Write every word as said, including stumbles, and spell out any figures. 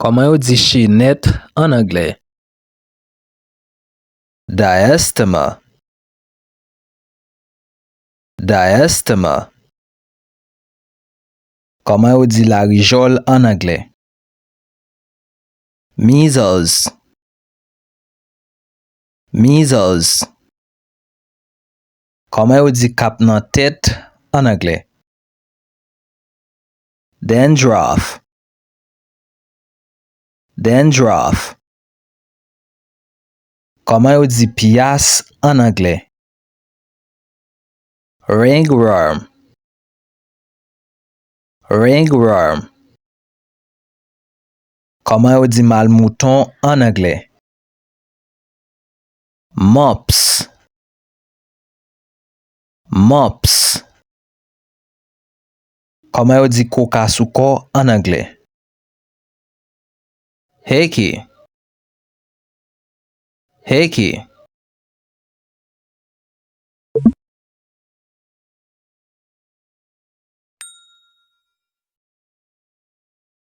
Kòman yo di chenèt ann anglè? Diastema. Diastema. Kòman yo di larijòl ann anglè? Measles. Measles. Kòman yo di kap nan tèt ann anglè? Dandruff. Dandruff. Kòman yo di pyas ann anglè? Ringworm. Ringworm. Kòman yo di mal mouton ann anglè? Mumps. Mumps. Kòman yo di koka sou kò ann anglè? Hickey. Hickey.